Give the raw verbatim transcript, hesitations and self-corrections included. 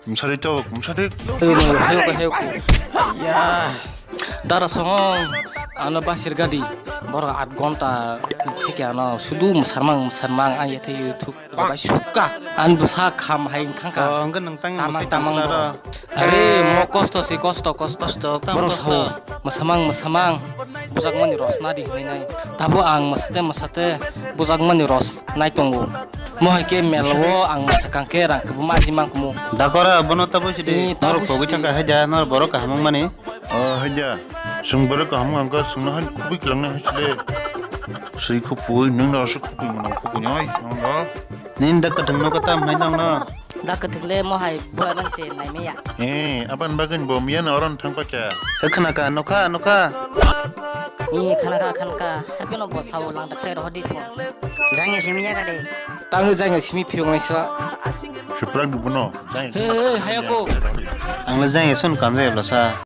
Msari tok, msari. Ayo, no, hayo ko, hayo ko. Ya. Dara songong, ano basir gadi. Borok aat gonta theke ano sudu msarmang, msarmang, ang yathe YouTube. Bai suka. Ang bwsa kham hai thangka. Oh, hwnkhe nwng tang tamang, mwsai tamang tang sla ro. Are, mo kosto si, kosto, kosto. Kosto, tamo borok kosto. Sao, msamang, msamang. Bujakmani rosna di hinwi nai. Tabo ang mwsate, mwsate bujakmani ros nai tongo. Mo hai khe melo ang mwsakang khe rang kwbangma aji mangkumu. Dakora, bono tabo sidi. Ni tabo norok pogwi sidi. Thangka hai da, nor borok kaham wngmani. Oh, hai da. Chwng borok kaham wngkha, chwngno hai khubui kwlangna hai sidi. Swi khupui, nwng no aswk khupui mwnang khupui nai, nwng no. Nini da kwthwng no kwtam hai nwng no. Da kwthwk le mo hai bo aban se nai meya. Eh, aban bagwi bo miya no oron thang pakya. Khna ka, nokha, nokha. Ni khana ka, khana ka. Happy no bo sao lang da khe rohdi phone. Jang ya simi ya gade. Tang jang ya simi phiyong nai sa. Suprak du bono. Jang. Hey, hey, hayako. Ang le jang ya son kan jai bla sa.